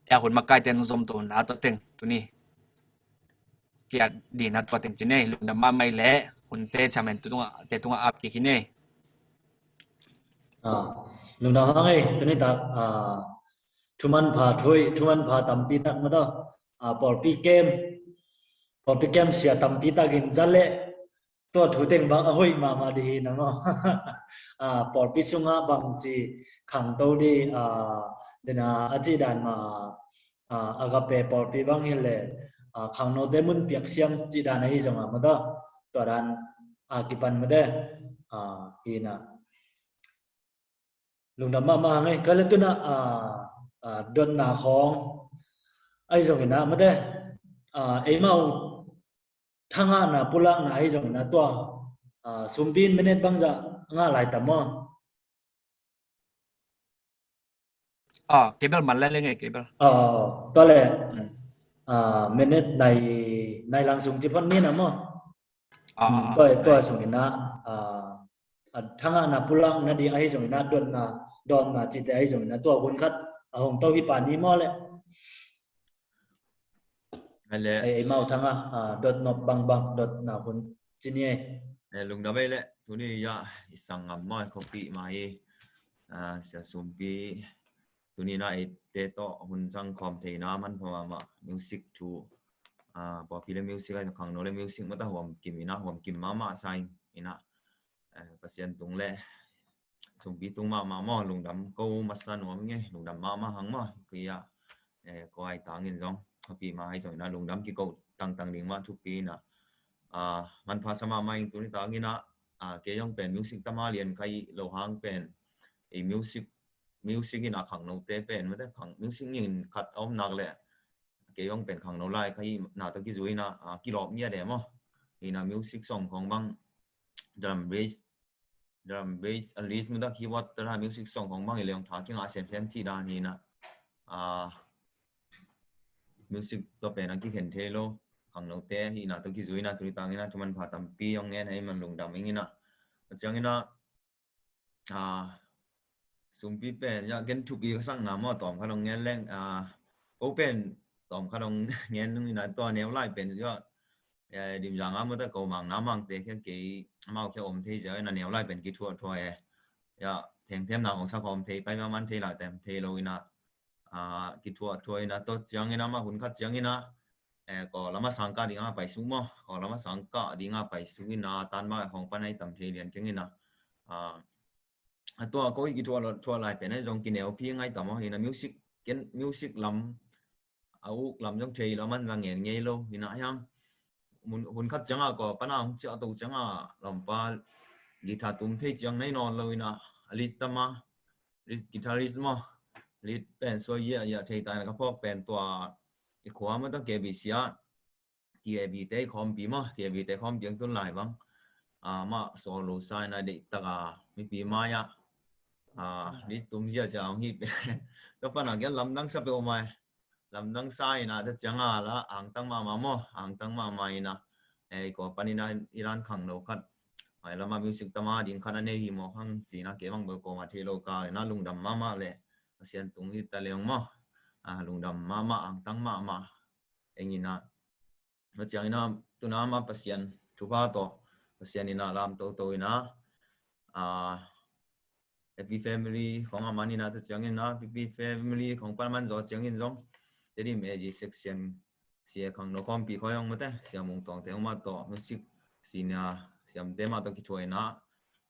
ei a hun makaite zom to na tua teng tuni kia dihna tua teng ci nei. Lungdam mahmah ei leh, hunte chairman tu tungah, te tungah ap kik hi nei. A, lungdam hang ei, tuni tak, a, thuman pha thui, thuman pha tampi tak mata, a, pawlpi kem, pawlpi kem sia tampi tak in za leh, tua thu teng bang a hoih mahmah dih hi na maw. A, pawlpi sungah bangci khangto dih, a, dena a cih dan mah, a, Agape pawlpi bang hi leh, a, khangnote mun piak siam cih dan ahi zong a mata, tua dan a kipan mate, a, hi na. Lungdam mahmah hang ei. Ka le tuna, ah, ah, dotna khawng ahi zongin ah, mate, ah, eimau thangahna pulakna ahi zongin ah tua, ah, sumpi in minute bangzah ngah lai tam maw? Ah, cable man lai leng ei, cable. Ah, tua le, ah, minute nai, nai lang sung ci phot ni na maw? Ah, tua, tua sungin ah, ah, a thangahna pulakna ding ahi zongin ah dotna, dotna cite ahi zongin ah tua hun khat a hong to hi pa ni maw le. Ei, eimau thangah, ah, dot nop bangbang, dotna hun ci ni ei. Lungdam ei le, tuni ah i sang ngam maw, khuapi mah hi, ah, sia sumpi, tuni na eite tawh hun sang khawm theina manpha mahmah, music thu, ah, pawlpi le music ahi, khangno le music mata huam kim ina, huam kim mahmah sa ina, eh, Pasian tung le sumpi tung mahmah maw, lungdam ko masa nuam ing ei, lungdam mahmah hang maw, kei ah, eh, ko ai tangin zong, khuapi mah ahi zong ina, lungdam kiko tangtang ding mah thupi ina, ah, manpha sa mahmah ing tuni tangin ah, ah, kei zong pen music tama lian ka hih loh hang pen, ei music music ina khangnote pen, mate khang, music in khat a om nak le, kei zong pen khangno lai ka hihna tawh kizui ina, ah, kilawp ngiat e maw. Ina music song khong bang, drum bass, drum bass, a least mate keyboard tawh music song khong bang i leng tha kingah semsem cih dan hi ina, ah, music tawh pen a kikhen thei lo, khangnote hihna tawh kizui ina, tuni tangin ah thu manpha tampi hong ngen hi man, lungdam ing ina. Ciang ina, ah, sumpi pen, ya, gen thupi ka sakna maw, tawm khat hong ngen leng, ah, ko pen tawm khat hong ngen nung ina, tua neu lai pen, ya, ya, Dim Zang a mawta ko Mang Na Mangte khia kei, amau khia om thei zia, na neu lai pen kithuah thuah e. Ya, thengthemna kong sa khawm thei, pai ma man thei lai tem thei lo ina, ah, kithuah thuah ina, tua ciang ina, mah hun khat ciang ina, eh, kaw lama sangkah dinga paisuk maw, kaw lama sangkah dinga paisuk ina, tan mah khong pan ai tam thei lian keng ina, ah, a tua ko i kithuah lo, thuah lai pen ai zong kineu phi ngai tam maw, ina music, ken music lam, a uk lam zong thei lo, man zang ngen ngei lo ina hiang. Mun, hun khat cianga kaw pana hong ciah to cianga lampa guitar tum thei ciang nei nawn lo ina, a lead tama, lead guitarist maw, lead pen suai ia ia thei ta ina, ka phawk pen tua i khua mawta K B C a, T A B te khawmpi maw, T A B te khawmpi ang tun lai bang, ah, mah solo sa ina deih taka mipi mai ah, ah, lead tum zia zia hong hi pen, ka pana kian lamdang sa peuh mai. Lamdang sa ina, ta cianga la angtang mahmah maw, angtang mahmah ina, eh, i kaw pan ina i dan khangno khat, mai lama music tama ding khat a nei hi mawk hang ci ina, kei bang bel kawma thei lo ka ina, lungdam mahmah le, Pasian tung hi ta leng maw, ah, lungdam mahmah, angtang mahmah ing ina. Tua ciang ina, tuna mah Pasian thupha tawh, Pasian ina lam toto ina, ah, Happy Family khong a man ina, tua ciang ina, Happy Family khong pan man zaw ciang in zong, Tedim A G section, sia khangno khawmpi khawng mawte, sia Mung Tawngte hong mah tawh, music senior siamte mah tawh kithuah ina,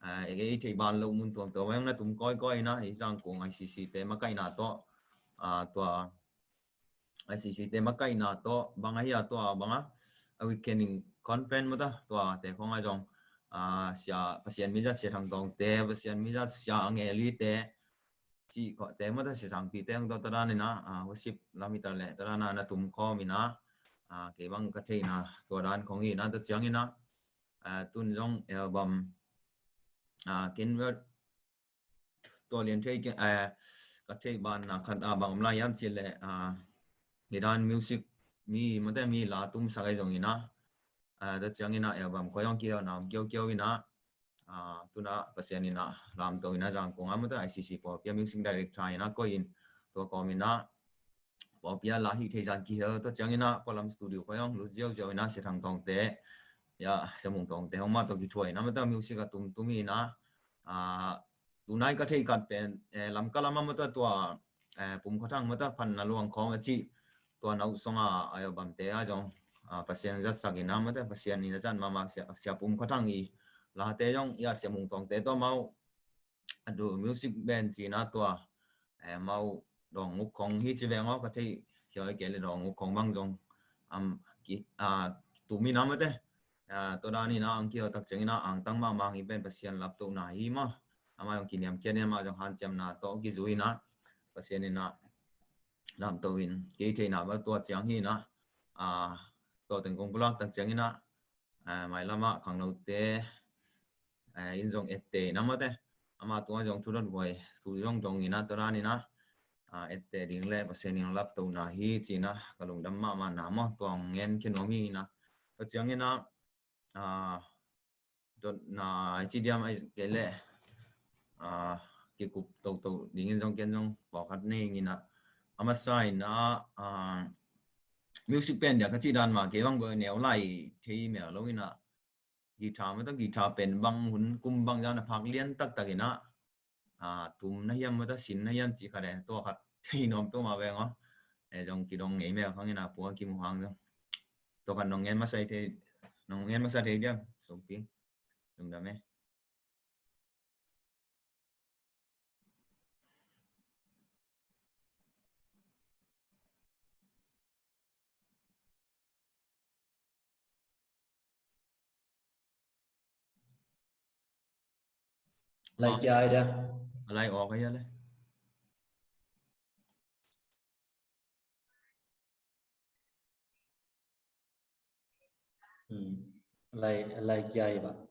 ah, ei, ei theih ban lo mun tuamtuam hong na tum kawikawi ina, i Zangkong I C C te makaihna tawh, ah, tua I C C te makaihna tawh, bang ahi a tua, bang a, a weekend in conference mawta, tua te khong a zong, ah, sia, Pasian mizat sia Thang Tawngte, Pasian mizat sia Ngeli te, ci khawh te mawta, sia Sangpi te ang tawh, tua dan ina, ah, worship lam hi ta le, tua dan a na tum khawm ina, ah, kei bang ka theihna, tua dan khong hi ina, tua ciang ina, ah, tun zong album, ah, ken tua lian thei ke, eh, ka theih banna khat, ah, bang om lai hiam cih leh, ah, hi dan music mi, mawte mi la tumsak ahi zong ina, ah, tua ciang ina album khawng zong kihel na om kiaukiau ina, ah, tuna Pasian ina lamto ina Zangkong a mawte I C C pawlpi a music director ina koih in, tua kawm ina pawlpi a la hih thei zan kihel, tua ciang ina pualam studio khawng zong lut ziauziau ina sia Thang Tawngte, ya, sia Mung Tawngte hong mah tawh kithuah ina, mawte music a tumtum ina, ah, tunai ka theih khat pen, eh, Lamka lama mawta tua, eh, Pum Khua Thang mawta Phanna Luang khawng a cih, tua nauh song a, a album te a zong, ah, Pasian zatsak ina, mawta Pasian ina zat mahmah sia, sia Pum Khua Thang i late zong, ya, sia Mung Tawngte tawh amau a du music band ci ina tua, eh, amau dawng uk khong hi ci veng aw, ka theih khiawi kei le dawng uk khong bang zong, am, ki, ah, tum ina mawte, ah, tua dan ina ang kihel tak ciang ina angtang mahmah hi pen Pasian laptohna hi maw. Amah zong kiniamkhiat in, amah zong hanciamna tawh kizui in ah, Pasian in ah lamto in, kei theihna bel tua ciang hi in ah, tua teng kong pulak tak ciang in ah, mailam ah khangnote in zong etteh in ah, amate, amah tungah zong thu dothuai, thu zong dong in ah, tua dan in ah, etteh ding le Pasian in laptona hi ci in ah ka lungdam mahmah na maw, tua hong ngen khin nuam hi in ah. Tua ciang in ah, dotna i ci diam, ahih kei leh kikup toto ding in zong ken zong pawlkhat nei ing in ah, a masa in ah, music pen dia ka cih dan mah kei bang bel neu lai thei mel lo in ah, guitar mah ta, guitar pen bang hun kum bang zan a phak lian taktak in ah, tum na hiam mah ta, sin na hiam cih khat e, tua khat thei nuam tua mah veng aw. Zong kidong ngei mel khang in ah, pua kimu hang zong. Tua khat nong ngen masa thei, nong ngen masa thei diam, soppi? Lungdam e. Lai kia ai dia. Lai awk ai le. Lai, lai kia ai ba.